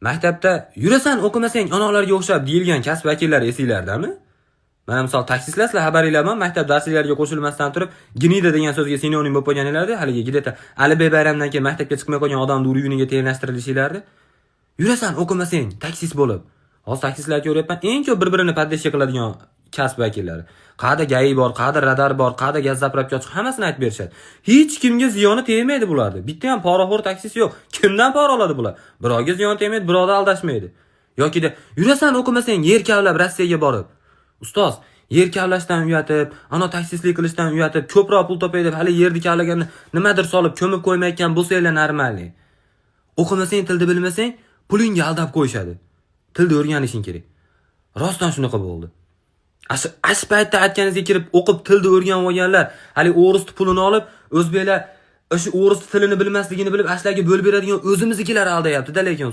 Maktabda "Yurasan, o'qimasang, onalarga o'xshab" deyilgan kasb vakillari esinglardami? Mana, misol, taksistlar, sizlar xabaringlar bormi? Maktab darsliklariga qo'shilmasdan turib, "гнида" degan so'zga sinonim bo'lib qolganinglarda, haligi где-то Alibek bayramdan keyin maktabga chiqmay qolgan odamni уровень iga tenglashtirilishinglardi. "Yurasan, o'qimasang, taksist bo'lib." Hozir taksistlarni ko'ryapman, eng ko'p bir-birini поддержка qiladigan kasb vakillari. Qayerda ГАИ bor, qayerda radar bor, qayerda gaz заправка ochiq, hammasini aytib berishadi. Hech kimga ziyoni tegmaydi bularni. Bitta ham poraxo'r taksist yo'q. Kimdan pora oladi bular? Birovga ziyon tegmaydi, birovni aldashmaydi. Yokida "Yurasan, o'qimasang, yer kavlab Rossiyaga borib." Ustoz, yer kavlashdan uyatib, ana taksistlik qilishdan uyatib, ko'proq pul topay deb hali yerni kavlaganda nimadir solib ko'mib qo'ymayotgan bo'lsanglar, нормальный. O'qimasang, tilni bilmasang, pulingga aldab qo'yishadi. Tilni o'rganishing kerak. Rostdan shunaqa bo'ldi. Ash paytda aytganingizga kirib o'qib, tilni o'rganib olganlar, hali o'ris pulini olib, o'zbeklar o'sha o'ris tilini bilmasligini bilib, ashlarga bo'lib beradigan o'zimiznikilar aldayapti-da lekin.